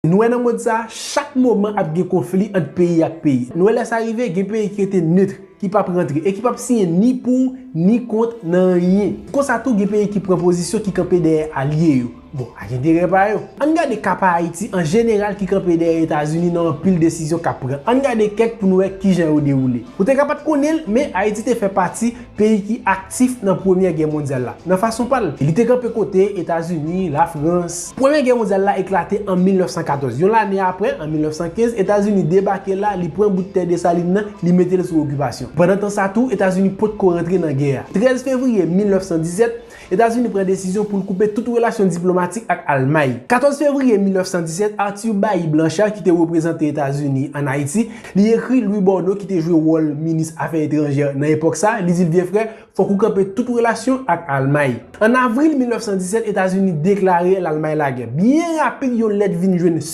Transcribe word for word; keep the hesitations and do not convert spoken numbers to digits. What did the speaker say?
Nou wè nan mond sa, chak moman ap gen konfli ant peyi ak peyi. Nou wè lè sa rive, gen peyi ki rete net, ki p ap rantre e ki p ap siyen ni pou ni kont nan anyen. Konsa tou, gen peyi ki pran pozisyon ki kanpe dèyè alye yo. Bon, ak enterè pa yo. Ann gade ka pa Ayiti an jeneral ki kanpe dèyè Etazini nan anpil desizyon k ap pran. Ann gade kèk pou n wè kijan yo dewoule. Ou te ka pa t konnen l, men Ayiti te fè pati peyi ki aktif nan Premyè Gè Mondyal la. Nan fason pa l, li te kanpe kote Etazini, Lafrans. Premyè Gè Mondyal la eklate an mil nèf san katòz. Yon lane apre, an mil nèf san kenz, Etazini debake la, li pran bout tè Desalin nan, li mete l sou okipasyon. Pandan tan sa tou, Etazini potko rantre nan gè a. Trèz fevriye mil nèf san disèt, Etazini pran desizyon pou l koupe tout relasyon diplomatik ak Almay. Katòz fevriye mil nèf san disèt, Arthur Bailly Blanchard, ki te reprezante Etazini ann Ayiti, li ekri Louis Bordeaux, ki te jwe wòl minis afè etranjè nan epòk sa, li di l, "Vye frè, fòk ou kanpe tout relasyon ak Almay." An avril mil nèf san disèt, Etazini deklare Lalmay lagè. Byen rapid, yon lèt vin jwenn